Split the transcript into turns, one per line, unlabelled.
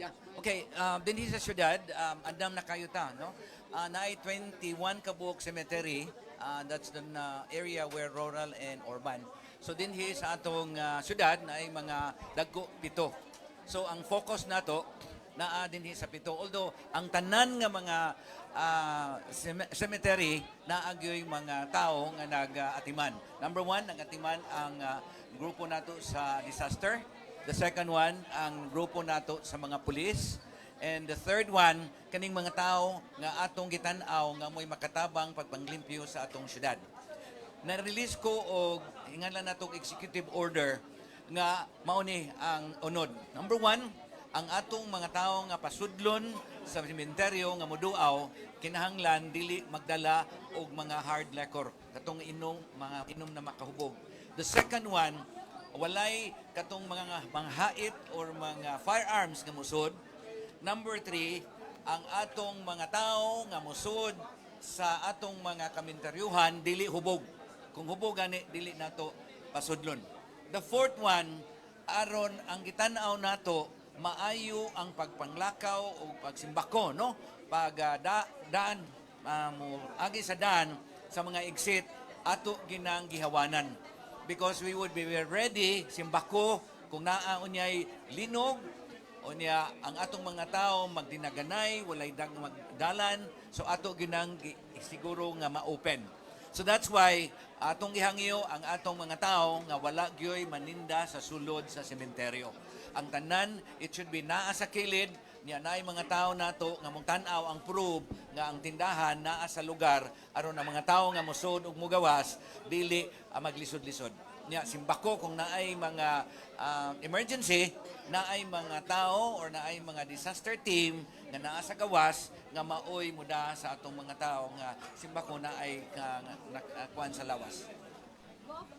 Yeah. Okay, dinhi sa syudad, andam na kayo ta, no? Naay 21 ka buok cemetery, that's the area where rural and urban. So dinhi sa atong syudad naay mga dagko, pito. So ang focus nato naa dinhi sa pito. Although ang tanan nga mga cemetery naa gyoy mga tao nga nag-atiman. Number one, nag-atiman ang grupo nato sa disaster. The second one, ang grupo nato sa mga pulis. And the third one, kaning mga tao nga atong gitan-aw nga mo'y makatabang pagpanglimpyo sa atong syudad. Na-release ko og hinganlan natong executive order nga mao ni ang unod. Number one, ang atong mga tao nga pasudlon sa sementeryo nga muduaw, kinahanglan dili magdala og mga hard liquor, katong inom, mga inom na makahubog. The second one, walay katong mga hait or mga firearms nga musod. Number three, ang atong mga tao nga musod sa atong mga kaminteryuhan, dili hubog. Kung hubog gani, dili nato pasudlon. The fourth one, aron ang gitan-aw nato maayo ang pagpanglakaw o pagsimbako, no? Pag daan mo agi sa daan sa mga exit, ato ginang gihawanan. Because we would be ready simbako kung naa unyay linog. Unya ang atong mga tao magdinaganay, walay dag magdalan, so ato ginang siguro nga ma-open. So that's why atong gihangyo ang atong mga tao nga wala gyoy maninda sa sulod sa sementeryo. Ang tanan, it should be naa sa kilid niya, naay mga tao nato nga mong tan-aw ang proof nga ang tindahan naa sa lugar aron ang mga tao nga mosud ug mugawas dili maglisod-lisod. Nya simbako kung naay mga emergency, naay mga tao or naay mga disaster team nga naa sa gawas nga maoy muda sa atong mga tao nga simbako naay kuan sa lawas.
Gov,